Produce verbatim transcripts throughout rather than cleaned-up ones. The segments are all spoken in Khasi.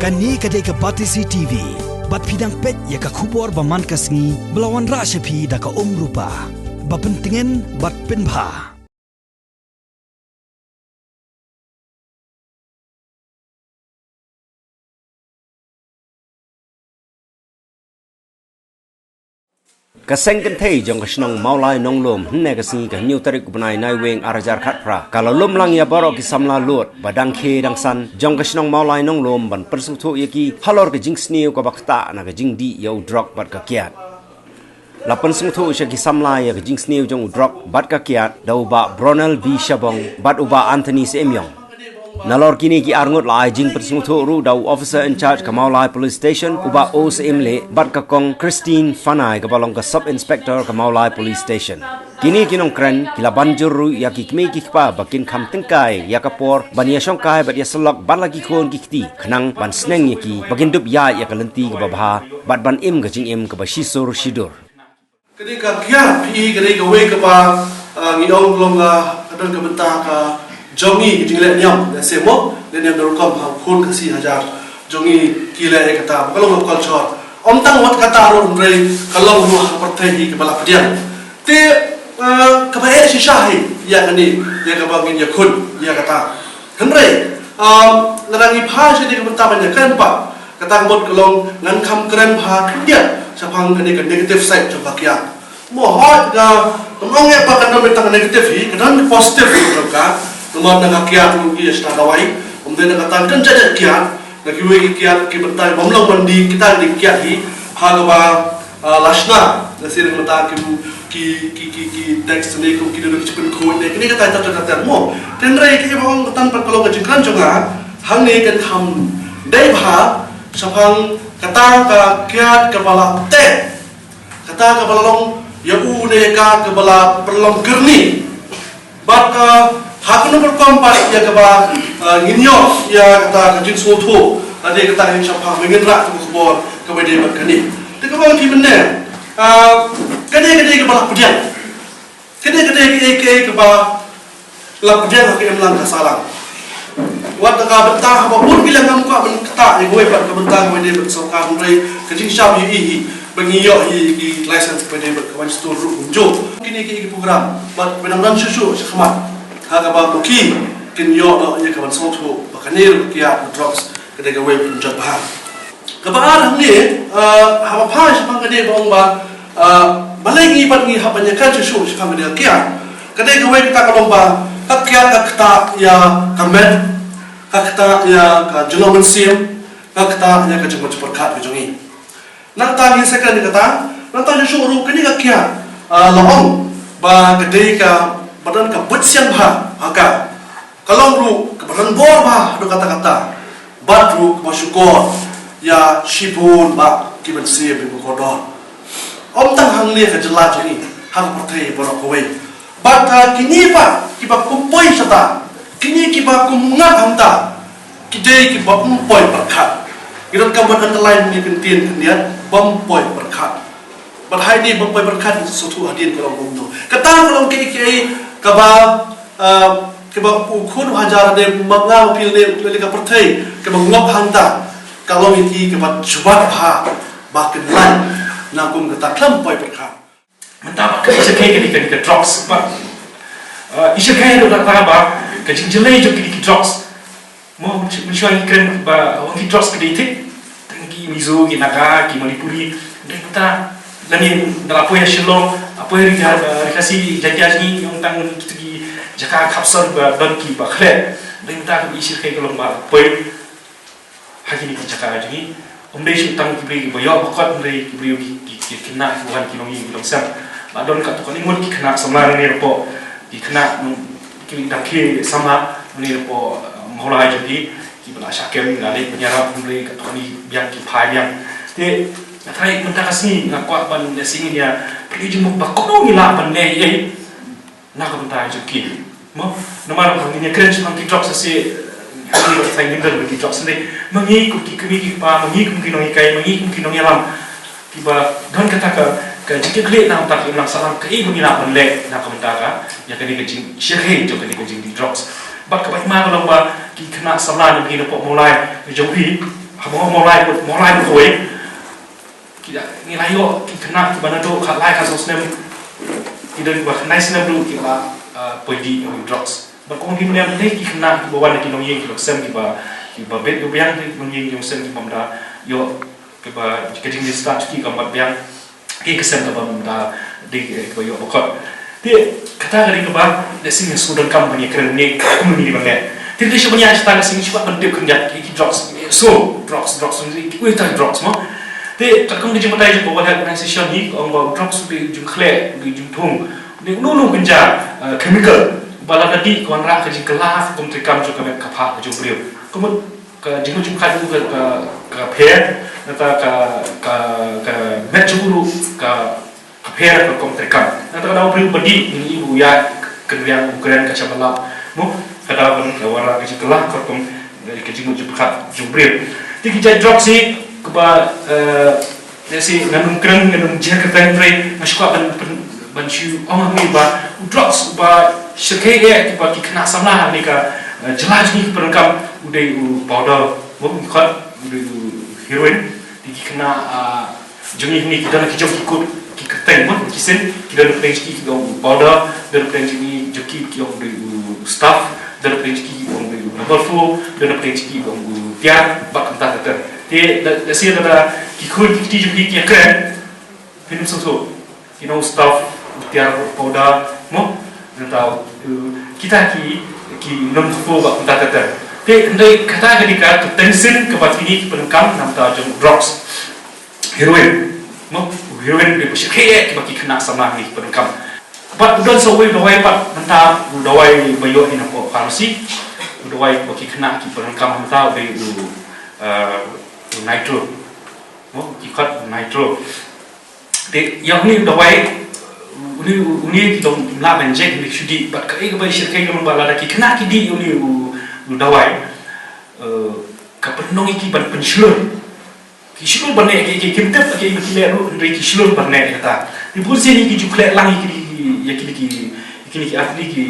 Kane ka dei ka Batesi T V. Bad phi dang peit ïa ka khubor ba man ka sngi ba la wanrah sha phi da ka Umrupa. Ba pyntngen bad pynbha. Ka seng kynthei jong ka shnong Mawlai Nonglum, hynne ka sngi ka hynñiew tarik u bnai Naiwieng ar hajar khatphra, ka la lum lang ïa baroh ki samla lud ba dang khie dang san jong ka shnong Mawlai Nonglum ban pynsngewthuh ïa ki halor ka jingsniew kaba ktah na ka jingdih ïa u drok bad ka kiad. La pynsngewthuh sha ki samla ïa ka jingsniew jong u drok bad ka kiad da u Bah Bronel B Shabong bad u Bah Anthony Syiemiong. Nalor kine ki arngut la ai jingpynsngewthuh ruh da u officer in charge ka Mawlai Police Station, u Bah O Syiemlieh, bad ka Kong Christine Fanai kaba long ka Sub Inspector ka Mawlai Police Station. Kine ki nongkren ki la ban jur ruh ïa ki kmie ki kpa ba kin kham tyngkai ïa ka por ban ïa shongkai bad ïa syllok bad la ki khun ki kti khnang ban sneng ïa ki ba kin dup ïaid ïa ka lynti kaba bha bad ban im ka jingim kaba shisur shidur. Ka dei ka kiad phi, ka dei kawei kaba, ah, ngi ong long, ah, ka don ka bynta ka jong ngi ka jingleh niam, lehse mo, leh niam da rukom ha u khun Khasi Hajar jong ngi ki leh ïa kata, ka long ka culture. Ym tang wat kata ruh hynrei ka long ruh ha pyrthei hi kaba la pdiang. Te, ah, kaba eh shisha hi ïa kane, ïa kaba ngin ïakhun ïa kata. Hynrei, um, lada ngi phai sha kane ka bynta ban ïakren pat, kata ka mut ka long ngan kham kren bha khyndiat shaphang kane ka negative side jong ka kiad. Mo, hooid, ka, ngam ong ïa ba ka don bynta ka negative hi, ka don ka positive hi jong ka. Namar na ka kiad ruh ki ïa shna dawai, ym dei na kata, ka don jait jait kiad, na kiwei ki kiad ki bynta bym long ban die, kita ki die kiad hi ha kaba, ah, la shna, lehse na ka bynta ki, ki, ki, ki, ki text ne, kum ki dei ki jingpynkhuid ne, kine kita kita kita mo. Te hynrei kiba ong kata pat ka long ka jingkren jong nga, hangne kan kham dei bha shaphang kata ka kiad kaba la teh, kata kaba la long ïa u ne ïa ka kaba la pynlong kyrni. Bad, ah, ha kano ka rukom pat ïa kaba, ah, ngin ïoh ïa kata ka jingsngewthuh, lane kata ka jingshemphang, ba ngin rah ka khubor kaba ïadei bad kane. Te kaba ngi mynne, ah, kane, kane kaba la pdiang. Kane, kane, kane, kane kaba la pdiang ha ka imlang ka sahlang. Wat ka bynta haba bun ki leh ngam kwah ban ktah ïa kawei pat ka bynta kaba ïadei bad sorkar, hynrei ka jingsham ïa i hi ba ngi ïoh ïa ki license kaba ïadei bad ka wine store ruh kumjuh. Kine ki, ki program bad ba dang don shuh shuh shakhmat ha kaba ma ki kin ïoh noh ïa ka ban sngewthuh ba kane ruh ka kiad, ka drugs, ka dei kawei ka jingpynjot bha. Kaba ar hangne, ah, haba phai shaphang kane ba ong ba, ah, balei ngi pat ngi hap ban ïakren shuh shuh shaphang kane ka kiad. Ka dei kawei kata ka long ba ka kiad ka ktah ïa ka met, ka ktah ïa ka jinglong mynsiem, ka ktah ïa ka jingmut jingpyrkhat ka jong ngi. Nangta ngi sa kren ïa kata, nangta shuh shuh ruh kane ka kiad, ah, la ong ba ka dei kaba don ka buit sian bha ha ka. Ka long ruh kaba rangbor bha haduh katta katta, bad ruh kaba shukor ïa shibun bah ki mynsiem kiba kordor. Ym tang hangne ka jylla jong ngi, ha ka pyrthei baroh kawei. Bad, ah, kine pat kiba kum poi shata, kine kiba kum ngap hangta, ki dei kiba ym poi pyrkhat. Ngi donkam ban underline ïa ka ktien khyndiat, bym poi pyrkhat. Bad ha kane bym poi pyrkhat, sngewthuh hadien ka long kumno. Kata ka long kaei kaei kaba, ah, kaba u khun u hajar ne, ma nga ma phi ne, lane ka pyrthei kaba ngop hangta, ka long ïa ki kaba jubab bha ba kin lait na kum kata, khlem poi pyrkhat. Mynta ba ka i shakei kane ka, ka drugs ba, ah, i shakei ruh na kata ba ka jingjyllei jong kine ki drugs. Mo, mynshuwa ngi kren ba wan ki drugs ki dei thik. Tang ki Mizo, ki Naga, ki Manipuri. Dei mynta lane da la poi ha Shillong, la poi ha ri, ha ri Khasi Jaintia jong ngi, ong tang kito ki jaka khapsor ba don kiba khleh. Dei mynta ka i shakei ka long ba poi ha kine ki jaka jong ngi. Ym dei shuh tang ki briew kiba ïoh ba kot, hynrei ki briew ki, ki, ki khynnah ki wan ki long ïing ki long sem. Ba don katto katne ngut ki khynnah samla ne, ne ruh ki khynnah nong, ki dang khie samla ne ruh, eh, mawlai jong ki, kiba la shah kem, la leit ban ïarap, hynrei katto katne biang ki phai biang. Te nga tharai mynta ka sngi nga kwah ban leh sngewthuh ïa phi, jingmut ba kumno ngi lah ban leh ïa na ka bynta jong ki. Mo, namar ba ngin ïa kren shaphang ki drugs, sa shisien ngi ïa kren shaphang ki drugs ne. Ma ngi kum ki kmie ki kpa, ma ngi kum ki nonghikai, ma ngi kum ki nongïalam, kiba don kata ka, ka jingkitkhlieh na ka bynta ka imlang sahlang, kaei ba ngi lah ban leh na ka bynta ka, ïa kane ka jingshakei jong kane ka jingdih drugs. Bad kaba hima ka long ba ki khynnah samla na ki na pok mawlai jong phi, Haba mawlai, mawlai mawlai. Ki da, ngi la ïoh ki khynnah kiba naduh khatlai khatsaw snem, ki don kiba khyndai snem ruh kiba, ah, poi dih ïa u drugs. Bad kumne ki khynnah kiba wan na ki longïing ki longsem kiba, kiba bit ïa u biang, ki longïing ki longsem kiba ym da ïoh, kiba ka jingstad jong ki kam pat biang. Ki khynnah kiba ym da dei, eh, kiba ïoh ba khot. Te kata ka dei kaba lehse ngi shu donkam ban ïakren ne kumne ban leh. Te lehse ban ïa kata lehse ngi shu ban tip khyndiat ki drugs. So drugs, drugs, wei ta drugs mo. Te katkum ka jingbatai jong ka World Health Organization hi ka ong ba drugs u dei u jingkhleh, u dei u jingthung, u dei uno uno u kynja, eh, chemical ba lada dih ka wanrah ka jingkylla ka kum treikam jong ka met ka phah ka jong u briew. Ka mut ka jingmut jingpyrkhat jong u ka, ka, ka pher, nangta ka, ka, ka met jong u ruh ka, ka pher ka rukom treikam. Nangta ka daw briew ba dih ngi ïohi ba u ïaid kynriang u kren ka shah ba lap. Mo, ka daw ban ka wanrah ka jingkylla ka rukom, eh, ka jingmut jingpyrkhat jong u briew. Te ki jait drugs hi kaba, eh, lehse ngan ym kren, ngan ym jer kyrteng, hynrei nga shu kwah ban, ban, ban shu ong hangne ba u drugs uba shyrkhei eh kiba ki khynnah samla ha kane ka, eh, jylla jong ngi ki pyndonkam u dei u powder, mo, ngi khot u dei u heroin. Te ki khynnah, ah, jong ngi hangne ki don ki jong ki code ki kyrteng, mo, ki sien, ki don pdeng jong ki ki ong u powder, don pdeng jong ki jong ki ki ong u dei u stuff, don pdeng jong ki ki ong u dei u number four, don pdeng jong ki ki ong u tiar, bad kumta ter ter. Te da, da sien da ki khun ki kti jong ki ki ïakren, phin ym sngewthuh. Ki ong u stuff, u tiar, u powder, mo? Nangta, uh, kita ki, ki number four bad kumta ter ter. Te hynrei kata ka dei ka kyrteng sien kaba kine ki pyndonkam namar jong drugs. Heroin. Mo? U heroin u dei ba shyrkhei eh kiba ki khynnah samla hangne ki pyndonkam. Bad u don sa uwei u dawai pat mynta, u dawai ba ïoh hi napoh pharmacy. U dawai ba ki khynnah ki pyndonkam mynta u dei u, uh, u nitro. Mo, ki khot nitro. Te ïa une u dawai, une, une ki long, kim lah ban inject, une ki shu dih, bad kaei kaba shyrkhei ka long ba lada ki khynnah ki dih ïa une u, u dawai, eh, ka pynlong ïa ki ban pynshlur. Ki shlur ban neh, ki, ki, kim tip ïa ki, ki leh ruh, hynrei ki shlur ban neh ïa kata. Te bun sien ki ju khleh lang ïa ki, ïa ki, ïa ki, ïa ki, ïa ki,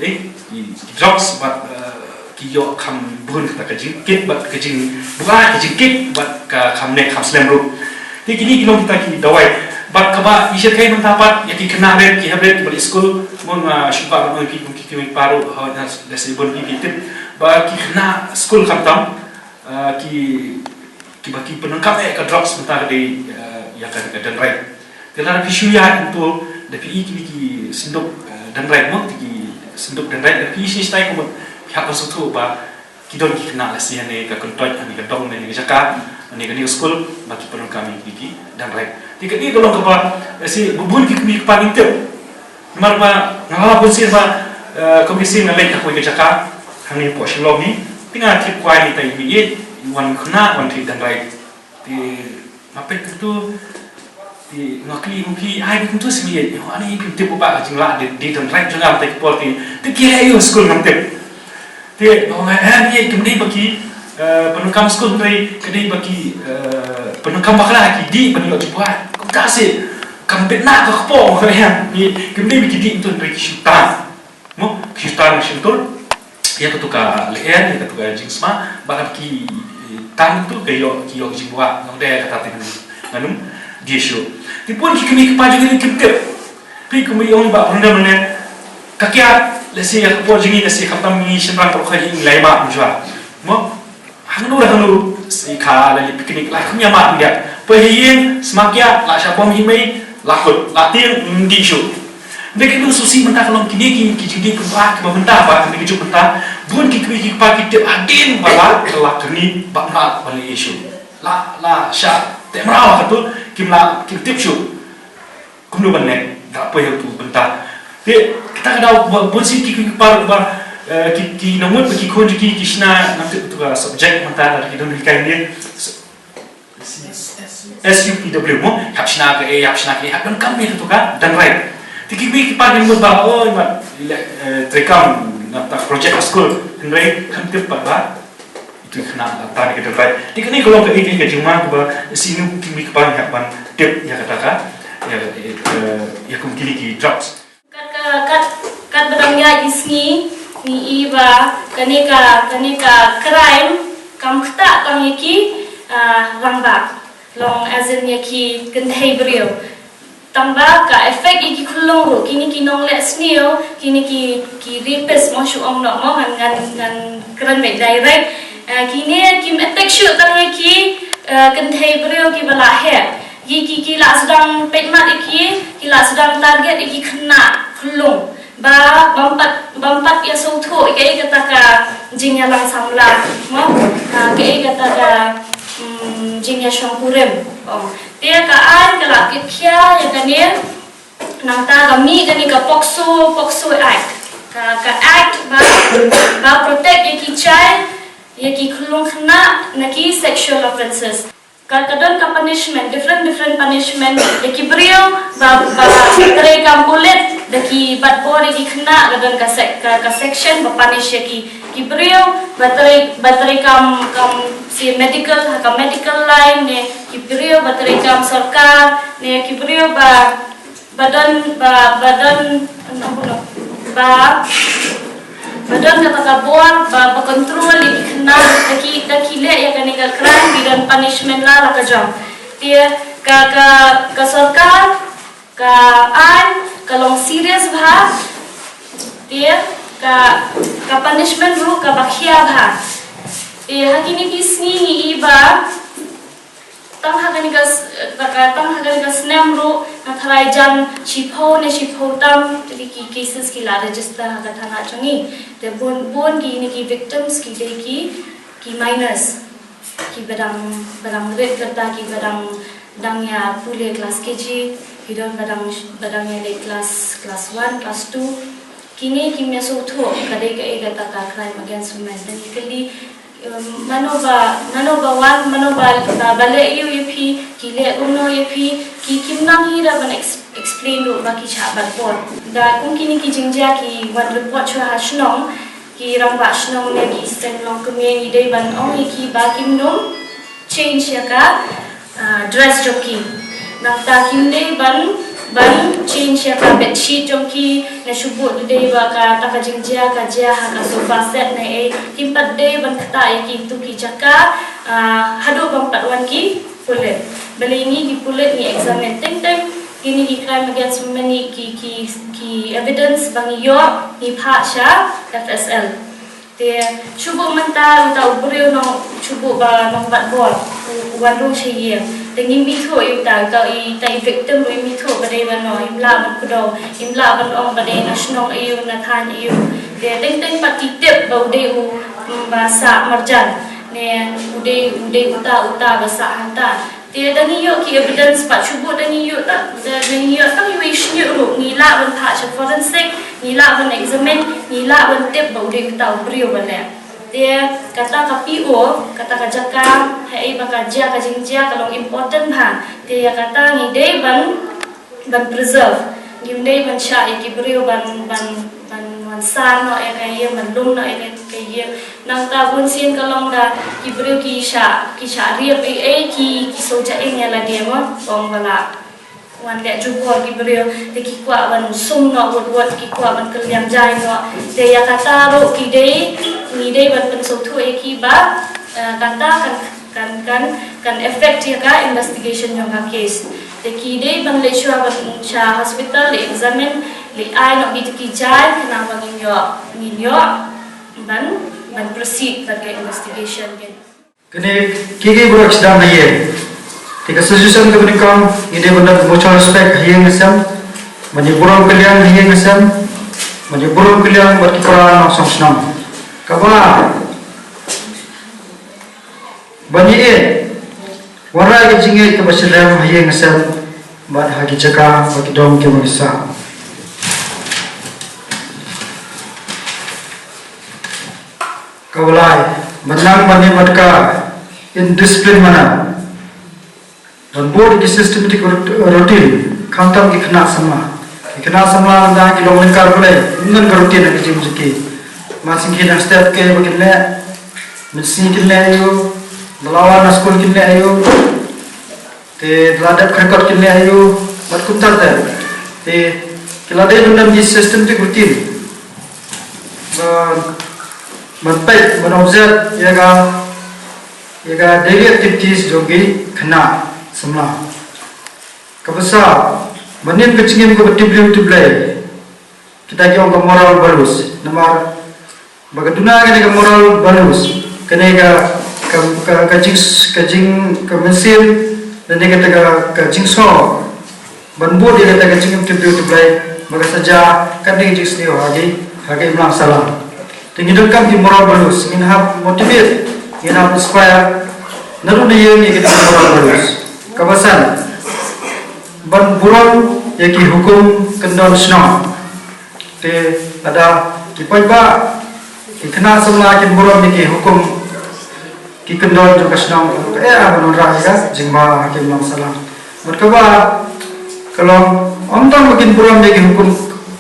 eh, ki, ki drugs bad, eh, ki ïoh kham bun kata ka jingkit bad ka jingbuaid, ka jingkit bad ka kham neh kham slem ruh. Te kine ki long kita ki dawai. Bad kaba i shyrkhei mynta pat ïa ki khynnah rit, ki hep rit kiba leit skul, mo, nga shu kwah ban ong ïa phi kum ki kmie ki kpa ruh, ha, na, da shu bun ki, ki tip ba ki khynnah skul khamtam, eh, ki, kiba ki pyndonkam eh ka drugs mynta ka dei, eh, ïa ka, ka dendrite. Te lada phi shu ïaid kumto, da phi i kine ki synduk, eh, dendrite mo, te ki synduk dendrite, da phi i shane shatai kumno, phi hap ban sngewthuh ba ki don ki khynnah lehse hane ka kyntoit, hane ka dong, hane ka jaka, hane kane ka skul, ba ki pyndonkam ïa kine ki dendrite. Te kane ka long kaba lehse bun ki kmie ki kpa ngim tip. Namar ba nga la bun sien ba, eh, kum ki sien nga leit ha kawei ka jaka hangne hapoh Shillong hi, te nga tip kwai ngi tai ngi ïeit, wan khynnah wan thied dendrite. Te nga peit kumto, te nga kylli ïa u, phi ai kumto seh ïeit? Ïa, ani phim tip ba ka jinglah de, de dendrite jong nga mynta ki por te, te ki ai ïa u skul ngam tip. Te nga ong, eh, ïeit, kam dei ba ki, eh, pyndonkam skul, hynrei ka dei ba ki, eh, pyndonkam bakla, ki dih ban ïoh jingbuaid. Kumta seh, kam bit na ka kpoh, nga ong, ïeit, kam dei ba ki dih kumto, hynrei ki shu tan. Mo, ki shu tan shyntur ïa kato ka lyer, ïa kato ka jingsma, bad haba ki, eh, tan kumto, ki ïoh, ki ïoh jingbuaid. Nga ong, de kata te ngan ym die shuh. Te bun ki kmie ki kpa jong ngi kim tip. Phi kum ïa ong ba, rynda mynne ka kiad, lehse ïa ka por jong ngi, lehse khamtam ngi shynrang baroh kawei ngi la ïamad mynshuwa. Mo? Hangno hangno, shi kha la leit picnic la kham ïamad ïa. Poi ha ïing, sma kiad, la shah bom hi mei, la kut, la tieng, ym dih shuh. Hynrei kane shisha mynta ka long kine ki, ki jingdih pynbha kiba mynta ba kane ka juk mynta. Bun ki kmie ki kpa ki tip hadien ba la, la kane ba mad ba la ïa shuh. La, la shah teh mraw kato, kim la, kim tip shuh. Kumno ban leh, da poi ha uto u bynta. Te kata ka daw ba bun sien ki kmie ki kpa ba, eh, ki, ki nang mut ba ki khun jong ki ki shna, nang tip uto ka subject mynta da ki don hikai ne. S U P W mo, hap shna kaei, hap shna kaei, hap donkam ïa kato ka dendrite. Te ki kmie ki kpa ki nang mut ba, oh, i mat, eh, treikam na kata ka project ha skul, hynrei kam tip pat ba ito i khynnah la tan ïa ka dendrite. Te kane ka long kaei kaei ka jingma kaba shisha ki kmie ki kpa ngi hap ban tip ïa kata ka, ïa, ïa, ïa kum kine ki drugs. Kat ka, kat, kat ba dang ïaid ki sngi, ngi i ba kane ka, kane ka crime kam ktah tang ïa ki, Ah, rangbah, long as in ïa ki kynthei briew. Tang ba ka affect ïa ki khyllung ruh, kine ki nongleh sniew, kine ki, ki rapist mo, shu ong noh mo, ngan, ngan, ngan kren beit direct. Ah, kine kim attack shuh tang ïa ki, ah, kynthei briew kiba la heh. Ki, ki, ki la sdang peit mat ïa ki, ki la sdang target ïa ki khynnah khyllung. Ba, bym pat, bym pat ïa sngewthuh, kaei kata ka jingïalang samla, mo? Ah, kaei kata ka, mm, jingïashongkurim. Oh. Te ka aiñ ka la kit khia ïa kane, nangta ka mih kane ka POCSO, POCSO Act. Ka, ka act ba, ba protect ïa ki child, ïa ki khyllung khynnah, na ki sexual offences. Ka, ka don ka punishment, different, different punishment. Ïa ki briew, ba, ba, treikam pulit, da ki bat bor ïa ki khynnah, ka don ka sec-, ka, ka section, ba punish ïa ki, ki briew, ba trei, ba treikam, kam, si medical, ha ka medical line, ne ki briew, ba treikam sorkar, ne ki briew, ba, ba don, ba, ba don, ano, ano, ba, ba don kata ka bor, ba, ba control ïa ki khynnah, da ki, da ki leh ïa kane ka crime, ki don punishment la, la ka jong. Te ka, ka, ka sorkar, ka aiñ, ka long serious bha. Te ka, ka punishment ruh, ka ba khia bha. Te ha kine ki sngi ngi i ba, tang ha kane ka s-, ka, ka, tang ha kane ka snem ruh, na tharai jan shiphew ne shiphew tam, te ki cases ki la register ha ka thana jong ngi. Te bun, bun kine ki victims ki dei ki, ki minors. Ki ba dang, ba dang rit kyrta, ki ba dang, dang ïa pule class K G, ki don ba dang, ba dang ïa leit class, class one, class two. Kine kim ïa sngewthuh, ka dei kaei kata ka crime against women. Te ngi kylli, Em, mano ba, mano ba wan, mano ba, ba, ba leh ïa u ïa phi, ki leh kumno ïa phi, ki kim nang hi da ban ex-, explain ruh ba ki shah bat bor. Da kum kine ki jingjia ki wan report shuwa ha shnong, ki rangbah shnong ne ki seng longkmie ngi dei ban ong ïa ki ba kim nym change ïa ka ah, dress jong ki. Nangta kim dei ban, ban change ïa ka bedsheet jong ki, ne shu bud dei ba kata ka jingjia ka jia ha ka sofa set ne ei, kim pat dei ban ktah ïa ki tu ki jaka, ah, haduh ban pat wan ki pulit. Balei ngi ki pulit ngi examine teng teng kine ki crime against women ngi ki, ki, ki evidence ba ngi ïoh ngi phah sha F S L. Te shu bud mynta uta u briew nong, shu bud ba nong bat bor, u, u wan rung sha ïing. Te ngim ithuh ïa uta, uta i, uta i victim ruh im ithuh ba dei ba no, im lah ban kdew, im lah ban ong ba dei na shnong aïu, na thaiñ aïu. Te teng teng pat ki tip ba u dei u, mm, ba sah marjan. Ne u dei, u dei uta, uta ba sah hangta. Te da ngi ïoh ki evidence pat shu bud da ngi ïoh tang, da, da ngi ïoh tang iwei i shñiuh ruh, ngi lah ban phah sha forensic, ngi lah ban examine, ngi lah ban tip ba u dei uta u briew ba leh. Te kata ka P O, kata ka jaka, haei ba ka jia ka jingjia ka long important bha. Te ïa kata ngi dei ban, ban preserve. Ngim dei ban shah ïa ki briew ban, ban, ban, ban sar noh ïa ka ïing, ban lum noh ïa ka ïing. Nangta bun sien ka long da ki briew ki shah, ki shah riap ei ei ki, ki shu ja ïing ïa lade mo, ong ba la wan leh jubor ki briew, te ki kwah ban sum noh wut wut, ki kwah ban kylliang jai noh. Te ïa kata ruh ki dei, ngi dei ban pynsngewthuh ïa ki ba, eh, kata kan, kan, kan, kan affect ïa ka investigation jong ka case. Te ki dei ban leit shuwa ban sha hospital, leit examine, leit ai noh kito ki jai, khnang ba ngin ïoh, ngin ïoh ban, ban proceed bad ka investigation. Kine ki, ki briew ki sdang ha ïing. Te ka suggestion kaba nyngkong, ngi dei ban don mutual respect ha ïing ha sem. Ban ïa burom kylliang ha ïing ha sem. Ban ïa burom kylliang bad ki para nongshong shnong. Kaba, ban ïa ïeit, wanrah ka jingïeit kaba shlem ha ïing ha sem bad ha ki jaka ba ki dong kiba ngi sah. Kaba lai, ban nang ban ïa bad ka in discipline manner. Ban bud ki systematic rut-, routine, khamtam ki khynnah samla. Ki khynnah samla nangta ki long lyngkar Blei, ym don ka routine ha ka jingim jong ki. Mynsngi ki dang step ki ba kin leh, mynsngi kin leh aïu, ba la wan na skul kin leh aïu. Te la dep ka record kin leh aïu, bad kumta te. Te ki la dei ban don ki systematic routine. Ban, ban peit, ban observe ïa ka ïa ka daily activities jong ki khynnah samla. Kaba saw, ban im ka jingim kaba tip briew tip Blei, kita ki ong ka moral values. Namar ba ka duna kane ka moral values, kane ka, ka, ka, ka jing, ka jing, ka mynsiem, lane kata ka, ka jingsaw ban bud ïa kata ka jingim tip briew tip Blei, ba ka sa jia kat da ka jingsniew ha ki, ha ka imlang sahlang. Te ngi donkam ki moral values, ngin hap motivate, ngin hap inspire naduh na ïing ïa kata ka moral values. Kaba san, ban burom ïa ki hukum kyndon shnong. Te lada ki paidbah, ki khynnah samla kin burom ïa ki hukum, ki kyndon jong ka shnong, ka eh ban wanrah ïa ka jingbha ha ka imlang sahlang. Bad kaba, ka long, ym tang ba kin burom ïa ki hukum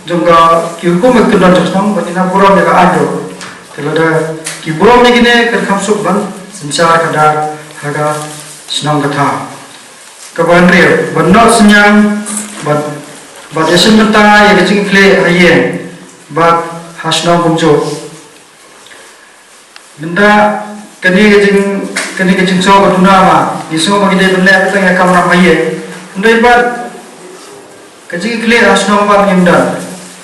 jong ka, ki hukum ki kyndon jong ka shnong, bad kin burom ïa ka aiñ ruh. Te lada ki burom ïa kine, kan kham suk ban synshar khadar ha ka shnong ka thaw. Kaba hynriew, ban noh synñiang, bad, bad ïashem bynta ïa ka jingkitkhlieh ha ïing bad ha shnong kumjuh. Mynta kane ka jing, kane ka jingsngew ka duna ma, ngi sngew ma ngi dei ban leh tang ïa ka kamram ha ïing. Hynrei pat ka jingkitkhlieh ha shnong pat ngim don.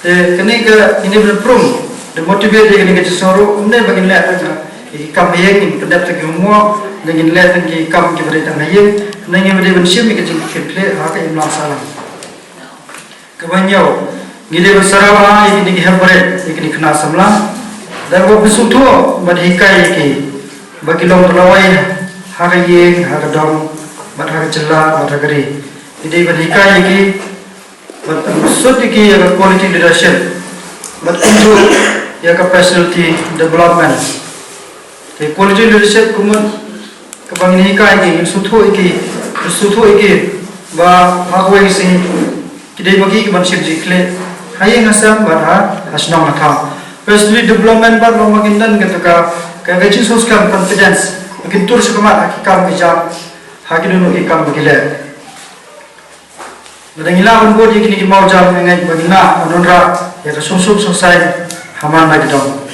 Te kane ka, ngin ïa pynprum, da motivate ïa kane ka jingsngew ruh, ym dei ba ngin leh tang ïa ki kam ha ïing, ngin pyndep tang ki homework, ne ngin leh tang ki kam kiba dei tang ha ïing, hynrei ngi dei ban shim ïa ka jingkitkhlieh ha ka imlang sahlang. Kaba hynñiew, ngi dei ban sarawa ïa kine ki hep barit, ïa kine ki khynnah samla. Da kaba pynsngewthuh bad hikai ïa ki ba ki long ki lawei ha ka ïing, ha ka dong, bad ha ka jylla, bad ha ka ri. Ngi dei ban hikai ïa ki, bad pynsut ïa ki ïa ka quality leadership, bad kumjuh ïa ka personality development. Te quality leadership kumno, kaba ngin hikai ïa ki, ngin sngewthuh ïa ki, ngin sngewthuh ïa ki ba ha kawei ka sngi ki dei ma ki kiban shim jingkitkhlieh ha ïing ha sem bad ha, ha shnong ha thaw. Personality development bad long ba kin don kata ka, ka, ka jingsngewskhem, confidence, ba kin tur shakhmat ha ki kam ki jam, ha kino kino ki kam ba ki leh. Lada ngi lah ban bud ïa kine ki mawjam, nga ngeit ba ngin lah ban wanrah ïa ka sngewsuk sngewsaiñ ha man la ki dong.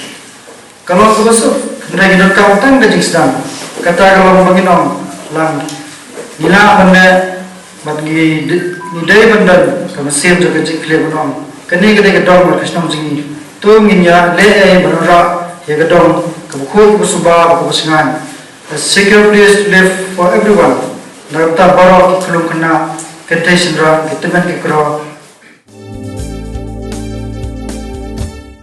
Ka long kaba suk, hynrei ngi donkam tang ka jingsdang. Kata ka long ba ngin ong lang, ngi lah ban leh, bad ngi, ngi dei ban don ka mynsiem jong ka jingkitkhlieh ban ong, kane ka dei ka dong bad ka shnong jong ngi. To ngin ïa leh ei ban wanrah ïa ka dong kaba khuid, kaba suba, kaba shngaiñ. A secure place to live for everyone. Na ka bynta baroh ki khyllung khynnah, kynthei shynrang, ki tymmen ki kro,